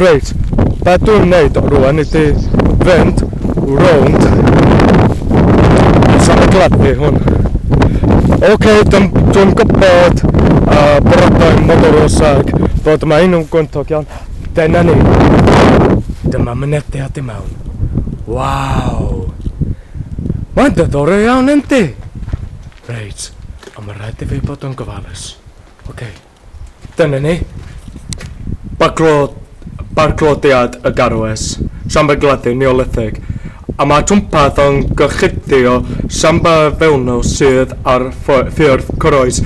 Reit, be dwi'n wneud rwan ydy fynd rownd y safle hwn. Oce, dwi'n dwi gwybod brodau motorus ac bod mae nhw'n gwyntog iawn. Dyna ni. Dyma mynediad i mewn. Waw! Mae'n diddorol iawn, yndi? Reit, ond mae rhaid i fi bod yn gofalus. Oce, dyna ni. Bargloddiad y Garwes, siambr gladdu Neolithig, a mae twmpath yn gorchuddio siambr fewnol sydd ar ffurf croes.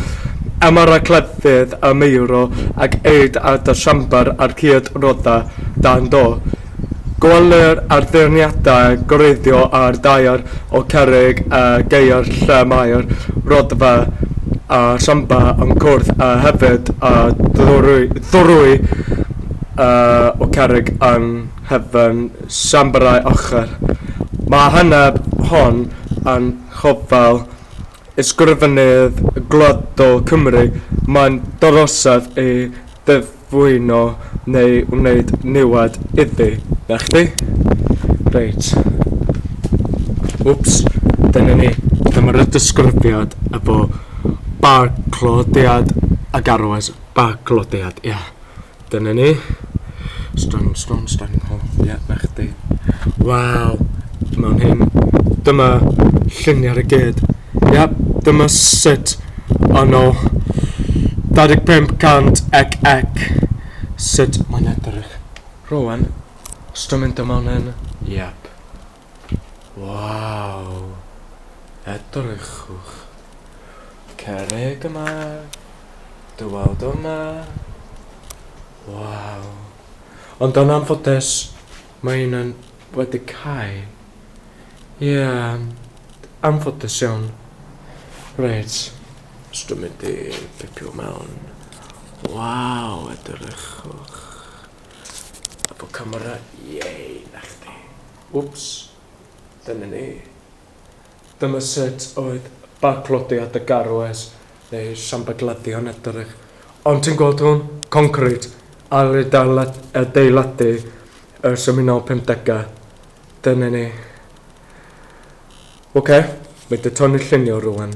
Yma cleddyf y meirw ac eid at y siambr ar hyd rhodfa dan do. Gwelir addurniadau gwreiddiol ar daear o cerrig a geir lle mae'r rhodfa a'r siambr yn cwrdd a hefyd a ddrwy o cerrig yng nghefn siambrau ochr. Mae heneb hon yn rhyfel Ysgrifennydd Gwladol Cymru, mae'n drosedd ei ddiflino neu wneud niwed iddi. 'Na chdi. Reit. Wps. Dyna ni. Dyma'r disgrifiad efo barclodiad a garwes. Barclodiad, ia. Dyna ni. Stone, stone, stone hall. Ie, yeah, na chdi. Waw. Mewn hyn. Dyma lluniau ar y gyd. Ie, yeah, dyma sut ono 25 cant ec ec. Sut mae'n edrych. Rwan, os dwi'n mynd mewn hyn. Yep. Waw. Edrychwch. Cerrig yma. Dywawd yma. Waw. Ond yn anffodus, mae un yn wedi cau. Ie, yeah, anffodus iawn. Reit, os dwi'n mynd i pipio mewn. Waw, edrychwch. Efo camera, iei, na chdi. Wps, dyna ni. Dyma sut oedd barclodiad y Garwes neu siambr gladdu'n edrych. Ond ti'n gweld hwn? Concrete. Ar ei adeiladu ers y 1950au. Dyna ni. Oce, okay, mae dy tynnu llunio rwan.